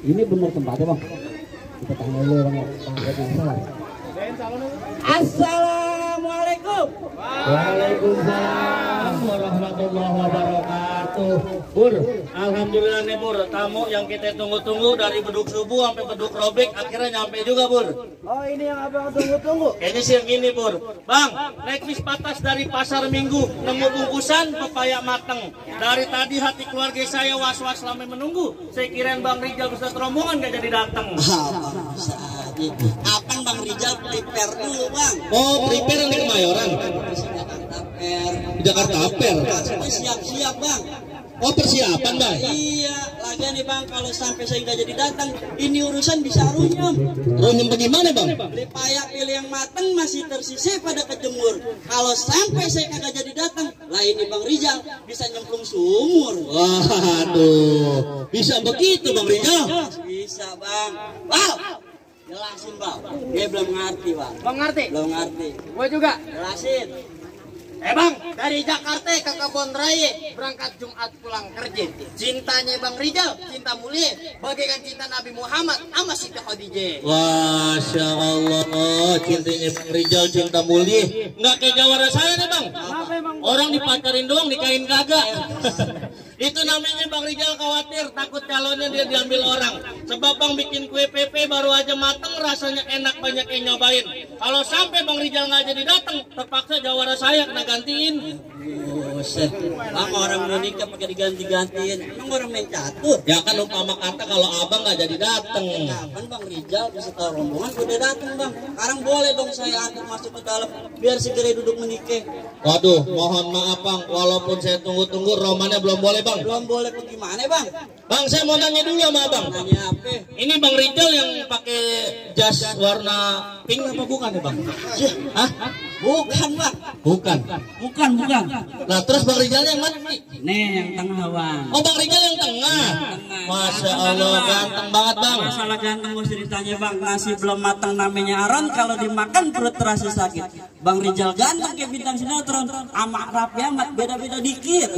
Ini benar tempatnya bang. Kita tanya dulu bang. Assalamualaikum. Waalaikumsalam warahmatullahi wabarakatuh. Pur, alhamdulillah nih Pur, tamu yang kita tunggu-tunggu dari beduk subuh sampai beduk robek akhirnya nyampe juga Pur. Oh ini yang abang tunggu-tunggu. Kayaknya sih yang ini Pur. Bang, naik bis patas dari pasar Minggu, nemu bungkusan pepaya mateng. Dari tadi hati keluarga saya was-was lama menunggu. Saya kirain Bang Rijal bisa rombongan gak jadi datang. Apaan Bang Rijal prepare dulu Bang. Oh, prepare yang di Kemayoran. Di Jakarta Fair. Siap-siap Bang. Oh, persiapan Bang. Iya, lagian nih Bang, kalau sampai saya nggak jadi datang, ini urusan bisa runyam. Runyam bagaimana Bang? Beli payak pilih yang mateng masih tersisa pada kejemur. Kalau sampai saya kagak jadi datang, lah ini Bang Rijal bisa nyemplung sumur. Waduh, bisa begitu Bang Rijal? Bisa Bang. Wow, jelasin Bang. Dia belum ngerti Bang. Bang ngerti? Belum ngerti. Gue juga. Jelasin. Bang, dari Jakarta ke Kebon Raya, berangkat Jumat pulang kerja. Cintanya Bang Rijal, cinta mulia, bagaikan cinta Nabi Muhammad sama Siti Khadijah. Masya Allah, cintanya Bang Rijal cinta mulia. Nggak kayak jawara saya nih Bang. Orang dipacarin doang, nikahin kagak. Itu namanya Bang Rijal khawatir, takut calonnya dia diambil orang. Sebab Bang bikin kue pepe baru aja mateng, rasanya enak, banyak yang nyobain. Kalau sampai Bang Rijal nggak jadi datang, terpaksa jawara saya kena gantiin. Buset, Bang orang udah nikah pakai diganti-gantiin. Emang orang main catur? Ya kan umpama kata kalau abang nggak jadi datang. Kapan Bang Rijal beserta rombongan udah datang Bang? Sekarang boleh dong saya antar masuk ke dalam biar segera duduk menikah. Waduh, mohon maaf Bang, walaupun saya tunggu-tunggu romannya belum boleh Bang. Belum boleh bagaimana Bang? Bang, saya mau nanya dulu sama Abang. Nanya apa? Ini Bang Rijal yang pakai jas warna pink apa bukan ya Bang? Hah? Bukan Bang. Bukan. Bukan. Nah terus Bang Rijal yang mana nih? Nih yang tengah Bang. Oh Bang Rijal yang tengah. Masya Allah ganteng banget Bang. Masalah ganteng mau ceritanya Bang, nasi belum matang namanya aron, kalau dimakan perut terasa sakit. Bang Rijal ganteng kayak bintang sinetron, amak rapi amat, beda-beda dikit.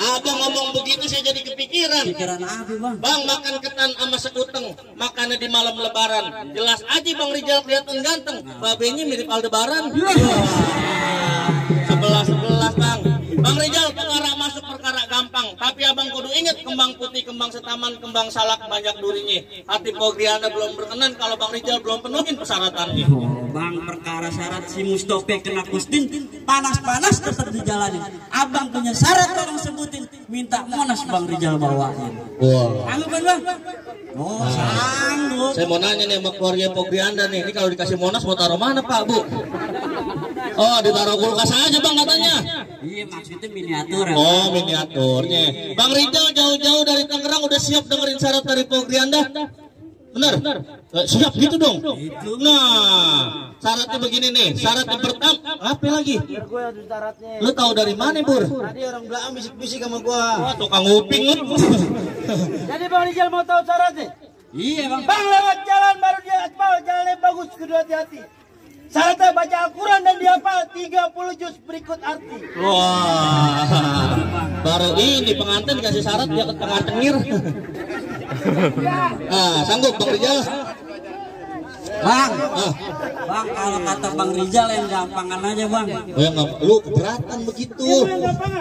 Abang ngomong begitu saya jadi kepikiran. Pikiran apa Bang? Bang makan ketan sama sekuteng, makannya di malam lebaran. Jelas aja Bang Rijal kelihatan ganteng. Babenya mirip Aldebaran. 11-11 Bang. Bang Rijal perkara masuk perkara gampang, tapi abang kudu inget kembang putih, kembang setaman, kembang salak banyak durinya. Hati Pogriana belum berkenan kalau Bang Rijal belum penuhin persyaratannya. Oh Bang, perkara syarat si Mustope kena kustin, panas-panas tetap dijalanin. Abang punya syarat orang sebutin, minta Monas Bang Rijal bawain. Wah. Sanggup kan Bang? Oh sanggup. Saya mau nanya nih sama keluarga Pogriana nih, ini kalau dikasih Monas mau taruh mana Pak Bu? Oh, ditaruh kulkas aja bang katanya. Iya maksudnya miniatur ya. Oh, miniaturnya. Bang Rijal jauh-jauh dari Tangerang udah siap dengerin syarat dari Pogrianda? Bener? Siap gitu dong. Nah, syaratnya begini nih. Syarat yang pertama, apa lagi? Gue ada syaratnya. Lu tahu dari mana, Bur? Tadi orang belakang bisik-bisik sama gua. Wah, tukang nguping lu. Jadi Bang Rijal mau tahu syaratnya? Iya bang. Bang lewat jalan baru dia aspal, jalannya bagus, kudu hati-hati. Syaratnya baca Al-Quran dan dihafal 30 juz berikut arti. Wah, baru ini pengantin dikasih syarat dia ke tengah tengir. Ah, sanggup Bang Rijal? Bang, bang kalau kata Bang Rijal yang gampangan aja bang. Oh ya nggak, lu keberatan begitu.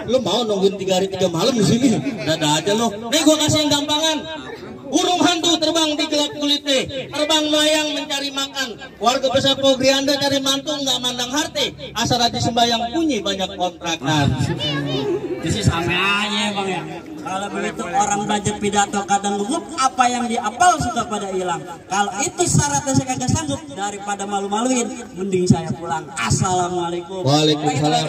Lu mau nungguin 3 hari 3 malam di sini? Dada aja lu. Nih gua kasih yang gampangan. Burung hantu terbang di gelap kulitnya, terbang melayang mencari makan. Warga besar Pogrianda cari mantu nggak mandang harti. Asal aja sembayang bunyi banyak kontrakan. Itu sih sama aja bang ya. Kalau begitu orang belajar pidato kadang gugup, apa yang diapal suka pada hilang. Kalau itu syaratnya saya kagak sanggup, daripada malu-maluin, mending saya pulang. Assalamualaikum. Waalaikumsalam.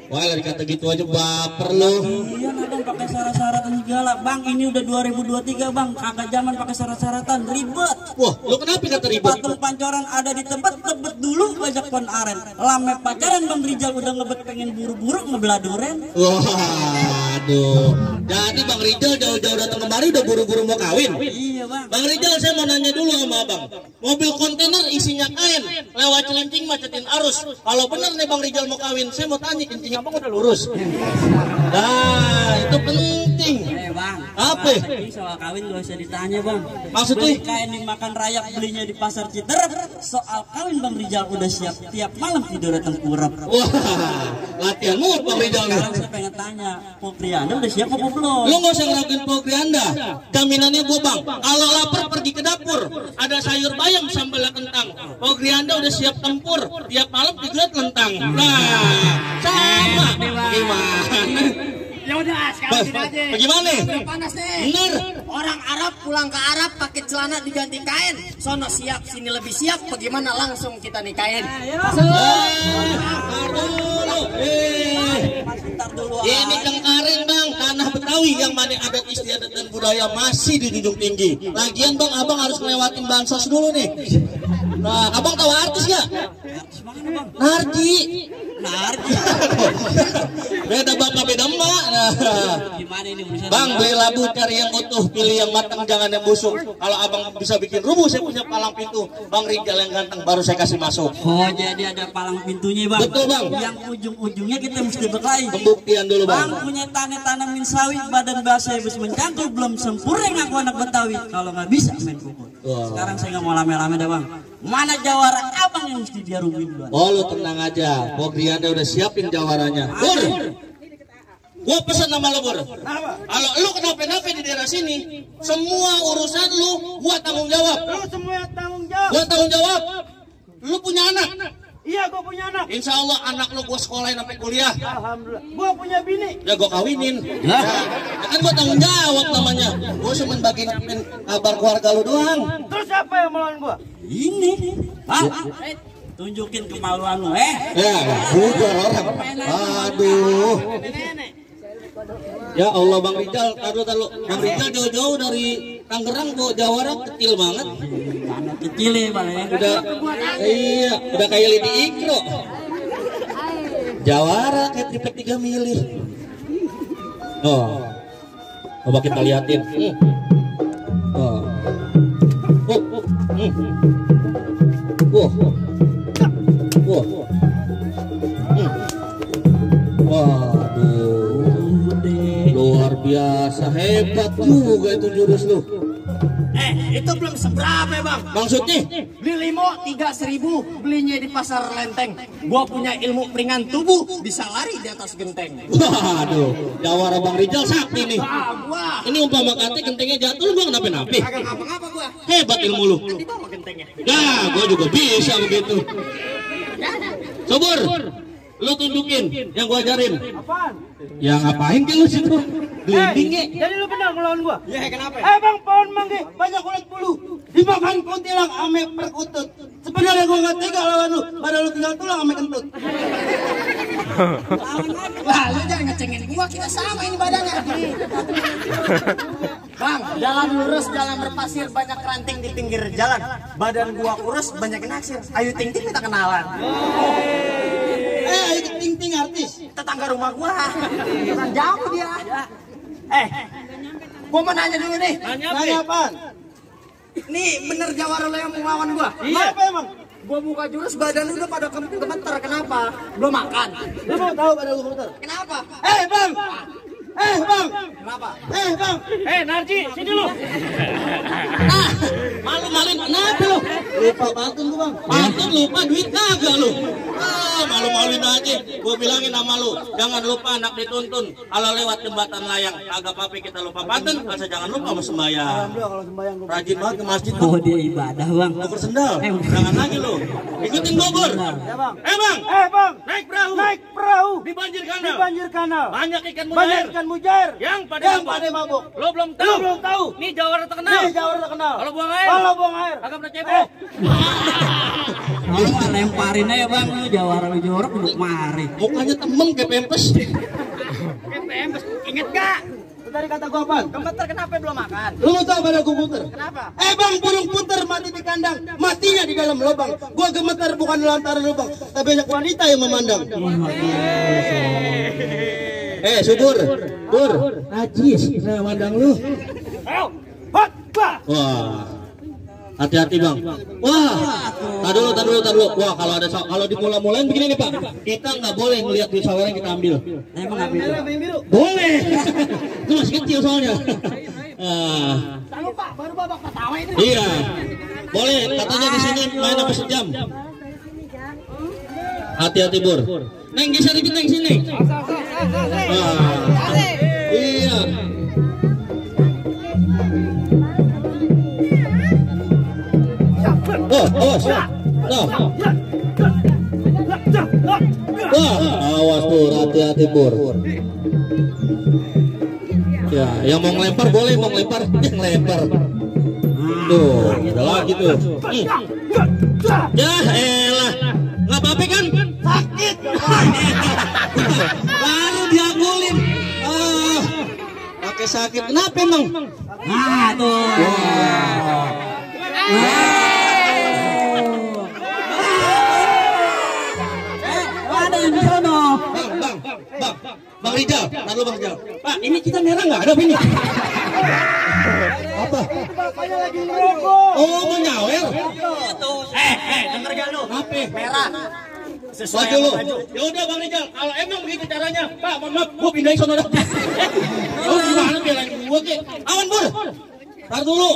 Wah, lari kata gitu aja baper lu. Iya nah bang pakai syarat-syaratan segala. Bang ini udah 2023 bang, kagak zaman pakai syarat-syaratan, ribet. Wah, lu kenapa kata ribet? Patung pancoran ada di tempat, tebet dulu bajak pon aren. Lame pacaran Bang Rijal udah ngebet pengen buru-buru ngebelah duren. Wah, aduh. Jadi Bang Rijal jauh-jauh datang kemari udah buru-buru mau kawin. Iya bang. Bang Rijal, saya mau nanya dulu sama abang. Mobil kontainer isinya kain, lewat Cilincing macetin arus. Kalau benar nih Bang Rijal mau kawin, saya mau tanya kencing abang udah lurus. Nah, itu penting. Bang. Apa? Ini soal kawin gak usah ditanya bang. Maksudnya? Beli kain dimakan rayak belinya di pasar Citerep. Soal kawin Bang Rijal udah siap. Tiap malam tidur tengkurap. Wah, latihan mood Bang Rijal. Sekarang saya pengen tanya, Pogrianda udah siap apa belum? Lu nggak usah ngelakuin Pogrianda. Jaminannya gua bang. Kalau lapar pergi ke dapur. Ada sayur bayam sambal kentang. Pogrianda udah siap tempur. Tiap malam tidur lentang. Nah, sama. Gimana? Ya udah, sekarang gini aja. Bagaimana? Udah panas nih. Bener. Orang Arab pulang ke Arab pakai celana diganti kain. Sono siap, sini lebih siap. Bagaimana langsung kita nikahin? Ini Cengkareng bang, tanah Betawi yang mana adat istiadat dan budaya masih dijunjung tinggi. Lagian bang, abang harus ngelewatin bansos dulu nih. Nah, abang tahu artis gak? Narji. Narji. Beda bapak beda emak. Nah. Gimana ini urusan? Bang, beli labu cari yang utuh, pilih yang matang jangan yang busuk. Kalau abang bisa bikin rubuh, saya punya palang pintu. Bang Rijal yang ganteng baru saya kasih masuk. Oh jadi ada palang pintunya bang. Betul bang. Yang ujung-ujungnya kita mesti berkelahi. Pembuktian dulu bang. Bang punya tanamin sawit, badan basah habis mencangkul, belum sempurna ngaku anak Betawi. Kalau nggak bisa main pukul. Sekarang saya nggak mau lame-lame dah bang. Mana jawara abang yang mesti dia rugiin duluan? Oh lu tenang aja, Pogrianda udah siapin jawarannya. Bur, gua pesan nama lo Bur. Kalau lu kenapa-napa di daerah sini, semua urusan lu gua tanggung jawab. Lu semua tanggung jawab. Gua tanggung jawab. Lu punya anak? Iya, gua punya anak. Insya Allah anak lu gua sekolahin sampai kuliah. Alhamdulillah. Gua punya bini. Ya gua kawinin. Ya kan gua tanggung jawab namanya. Gua cuma bagiin kabar keluarga lu doang. Terus siapa yang melawan gua? Ini, bang. Tunjukin kemaluan lu, Ya, bubar orang. Aduh. Ya Allah Bang Rijal, taruh. Bang Rijal jauh-jauh dari Tangerang ke Jawara kecil banget. Mana kecil ya bang ya? Udah kayak Lidi Ikro. Jawara kayak tripek 3 milir. Oh, coba kita liatin. Waduh, luar biasa, hebat juga itu jurus lu. Itu belum seberapa ya bang. Maksudnya? Beli limo 3.000, belinya di pasar Lenteng. Gua punya ilmu peringan tubuh, bisa lari di atas genteng. Waduh, jawara Bang Rijal sakti nih. Gua. Ini umpama kata gentengnya jatuh lu gua kenapa-napa. Kagak ngapa-ngapa gua. Hebat ilmu lu. Di bawah gentengnya. Ya, gua juga bisa begitu. Subur. lu tunjukin yang gua ajarin. Apaan? Ya ngapain ke lu situ? Gelinding ya. Jadi lu benar ngelawan gua? Ya kenapa? Bang, pohon mangga banyak ulat bulu. Dimakan kuntilang ame perkutut. Sebenarnya gua nggak tega lawan lu, padahal lu tinggal tulang ame kentut. Wah, lu jangan ngecengin gua, kita sama ini badannya. Bang, jalan lurus, jalan berpasir, banyak ranting di pinggir jalan. Badan gua kurus, banyak naksir. Ayo ting-ting kita kenalan. Ayo ting-ting artis. Tetangga rumah gua. Bukan jauh dia. Gua mau nanya dulu nih. Nanya apaan? Nih bener Jawara lo yang mau lawan gua? Apa emang? Gua buka jurus, badan lu udah pada gemeter. Kenapa? Belum makan. Lu mau tahu pada lu gemeter? Kenapa? Bang! Bang! Kenapa? Bang! Narji, sini lu. Malu-maluin kenapa lu? Lupa pantun gua, Bang. Pantun lupa duit kagak lu. Malu-maluin aja. Gua bilangin sama lu, jangan lupa anak dituntun. Kalau lewat jembatan layang, agak apa kita lupa pantun, asal jangan lupa sama sembahyang. Alhamdulillah kalau sembahyang gua. Rajin banget ke masjid Oh, lu. dia ibadah, Bang. Bogor sendal. Jangan lagi lu. Ikutin Bogor. Ya, Bang. Bang. Bang! Naik perahu. Naik perahu Di banjir di kanal. banjir kanal. Banyak ikan Banyak mujair. ikan mujair Yang pada mabuk. Lo belum Lu tahu. belum tahu. Ini Jawara terkenal. Nih Jawara terkenal. Kalau buang air. Kalau buang air. Agak pernah cebok. Kalau lemparin aja, Bang, lu Jawara lu jorok lu mari. Mukanya temem kayak pempes. Ingat gak? Lu tadi kata gua apaan? Gemeter kenapa belum makan? Lu mau tahu pada gua puter? Kenapa? Bang, burung puter mati di kandang, matinya di dalam lubang. Gua gemeter bukan di lantaran lubang, tapi banyak wanita yang memandang. Subur. Bur. Najis. Nah, mandang lu. Wah. Hati-hati, Bang. Wah. Tar dulu. Wah, kalau dimula-mulain begini nih, Pak. Kita nggak boleh melihat duit sawer yang kita ambil. Emang nggak bisa. Boleh. Itu masih kecil soalnya. Jangan lupa, baru babak pertama ini. Iya. Boleh, katanya di sini main sampai sejam. Hati-hati, Bur. Neng, geser dikit, Neng, sini. Iya. Awas. Wah, awas Bur, hati-hati Bur. Ya, yang mau ngelempar boleh, mau ngelempar, ngelempar. Tuh, udah lagi tuh. Ya elah, nggak apa-apa kan? Sakit. Baru dianggulin. Pakai sakit, kenapa emang? Nah, tuh. Ada yang di sono. Bang Rijal, taruh Bang Rijal. Pak, ini kita merah nggak ada ini? Apa? Bapaknya lagi ngerokok. Oh, mau nyawer? Denger gak lu? Apa? Merah. Sesuai Baju lu. sama baju. Ya udah Bang Rijal, kalau emang begitu caranya, Pak, mohon maaf, gua pindahin sono dah. Lu gimana belain gua ke? Awan Bur. Tar dulu.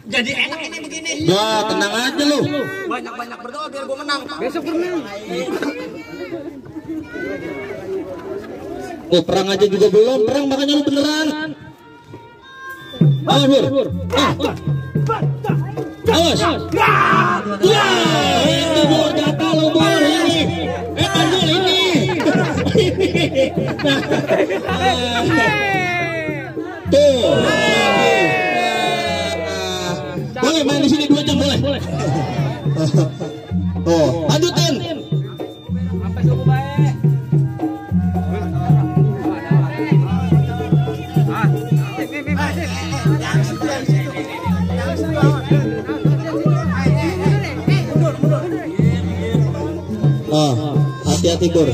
Jadi enak ini begini. Wah, tenang aja lu. Banyak-banyak berdoa biar gua menang. Oh, perang aja juga belum, perang makanya lu beneran. Awas Bur. Awas. Ya, itu Bur, jatah lu Bur ini. Panjul ini. Tuh. Boleh main di sini 2 jam boleh. Oh, lanjutin. Hati-hati Bur.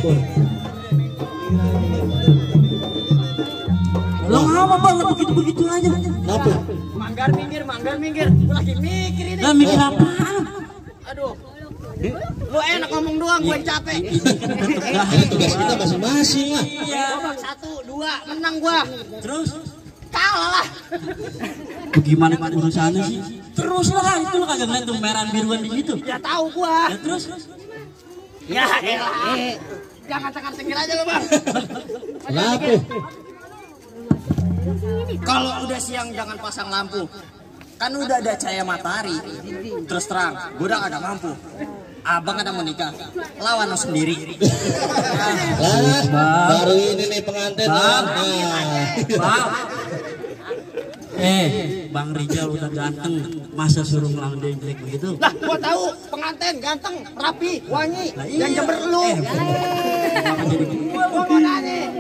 Lo apa Bang, begitu-begitu aja. Kenapa? Manggar minggir. Gua lagi mikir ini. Lah mikir apaan? Aduh. Lu enak ngomong doang, gue capek. Tugas kita masing-masing lah. Babak 1, 2, menang gua. Terus Kalah lah. gimana urusannya sih? Terus lah, itu lo kagak ngeliat tuh merah biruan di situ. Ya tahu gua. Ya terus Ya elah. Jangan cengir aja lu, Bang. Kenapa? Kalau udah siang jangan pasang lampu. Kan udah ada cahaya matahari. Terus terang, gua udah agak mampu. Abang ada mau nikah, lawan lo sendiri. Lah, baru ini nih pengantin. Bang. Nah. Bang Rijal udah ganteng, masa suruh ngelawan dia jelek begitu? Lah, gua tahu pengantin ganteng, rapi, wangi, dan jember lu. Gua mau nanya.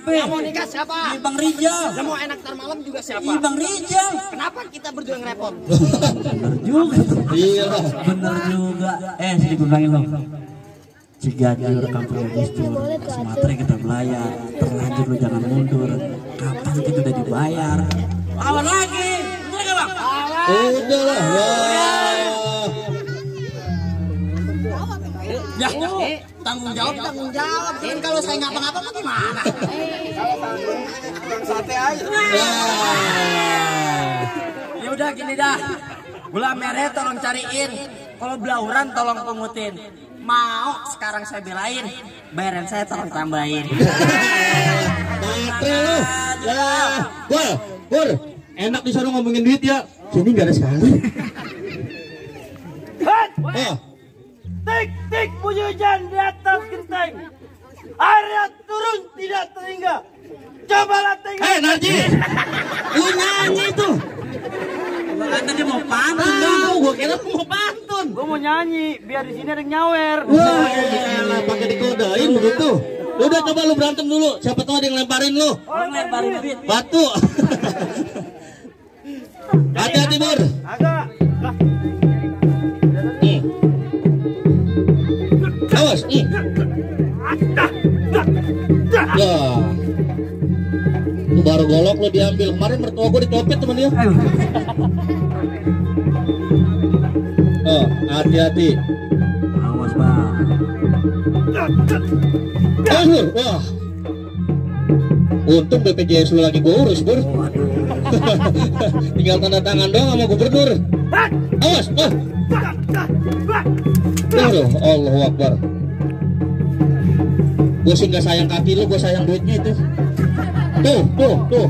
Yang mau nikah siapa? Bang Rijal. Yang mau enak tar malam juga siapa? Bang Rijal. Kenapa kita berdua ngerepot? Bener juga. Iya. Bener juga. Sedikit ulangin lo. Ciganjur kampung Gus Dur, Sumatera kita belayar, terlanjur lu jangan mundur. Kapan kita udah dibayar? Lawan lagi, bener gak bang? Udah lah. Ya, tanggung jawab. Kan kalau saya ngapa-ngapa mah gimana? Sate aja. Ya udah gini dah. Gula merah tolong cariin. Kalau belauran tolong pungutin. Mau sekarang saya belain. Bayaran saya tolong tambahin. Matre lu. Ya, Pur, enak disuruh ngomongin duit ya. Sini nggak ada sekali. Oh. Tik bunyi hujan di atas genteng. Airnya turun tidak terhingga. Cobalah tengok. Narji, lu nyanyi tuh. Kata dia mau pantun. Tahu, gua kira lu mau pantun. Gue mau nyanyi biar di sini ada yang nyawer. Wah, elah pakai dikodain begitu. Udah coba lu berantem dulu. Siapa tahu ada yang lemparin lu. Orang lemparin duit. Batu. Hati-hati, Bur. Agak. Awas. Ya. Itu baru golok lo diambil. Kemarin mertua gue dicopet teman dia. Oh, hati-hati. Awas bang. Bur. Wah. Untung BPJS lu lagi gue urus, Bur. Tinggal tanda tangan doang sama gubernur. Awas. Oh. Aduh, Allahu Akbar. Gue sih gak sayang kaki lu, gue sayang duitnya itu. Tuh. Waduh.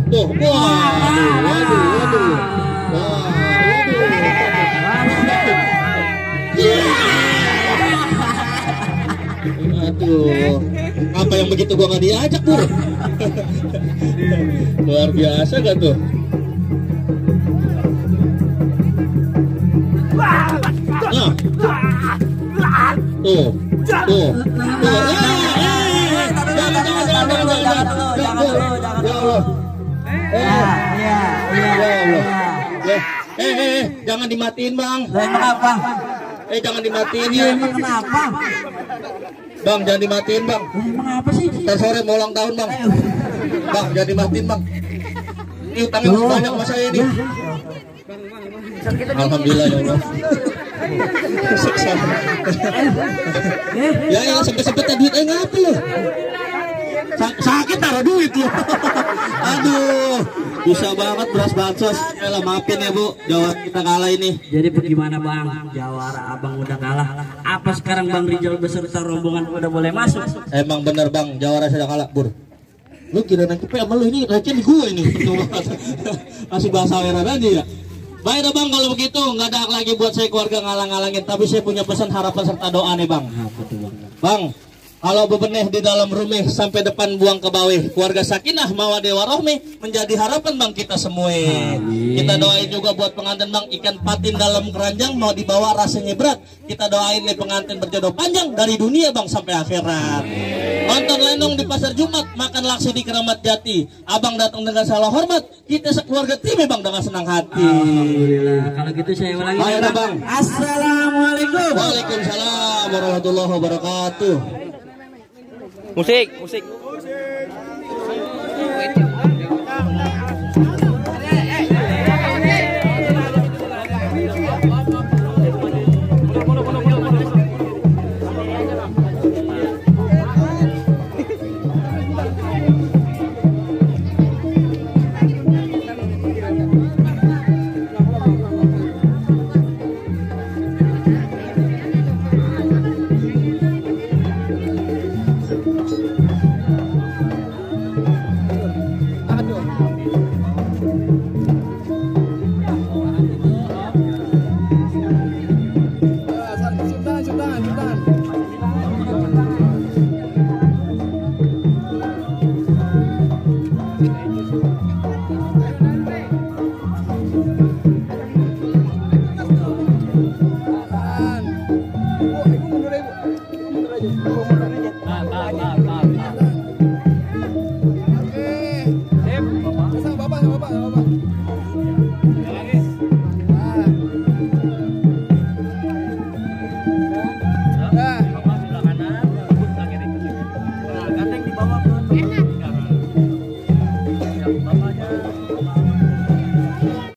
Aduh, apa yang begitu gua nggak diajak, Bur? Luar biasa gak tuh? Nah. Tuh. Jangan dimatiin, Bang. Kenapa? Jangan dimatiin ya. Kenapa? Bang, jangan dimatiin, Bang. Emang apa sih? Ntar sore mau ulang tahun, Bang. Bang, jangan dimatiin, Bang. Ini utangnya masih banyak sama saya ini. Alhamdulillah ya Allah. Ya sempet duit ngapa lo? Sakit taruh duit lo. Aduh, bisa banget beras bansos. Yalah, maafin ya Bu, jawab kita kalah ini. Jadi bagaimana bang? Jawara abang udah kalah. Apa sekarang Bang Rijal beserta rombongan udah boleh masuk? Emang bener Bang, Jawara sudah kalah, Bur. Lu kira nanti sama lu ini receh di gue ini. Masih bahasa weran aja ya. Baik Bang, kalau begitu nggak ada lagi buat saya keluarga ngalang-ngalangin, tapi saya punya pesan harapan serta doa nih Bang. Bang, kalau bebeneh di dalam rumah sampai depan buang ke bawah, keluarga sakinah mawaddah warahmah menjadi harapan Bang kita semua. Kita doain juga buat pengantin Bang, ikan patin dalam keranjang mau dibawa rasanya berat. Kita doain nih pengantin berjodoh panjang dari dunia Bang sampai akhirat. Nonton lenong di pasar Jumat, makan laksi di Keramat Jati. Abang datang dengan salah hormat, kita sekeluarga tim Bang dengan senang hati. Alhamdulillah. Kalau gitu saya ulangi. Baik Bang. Assalamualaikum. Waalaikumsalam warahmatullahi wabarakatuh. Musik. apa.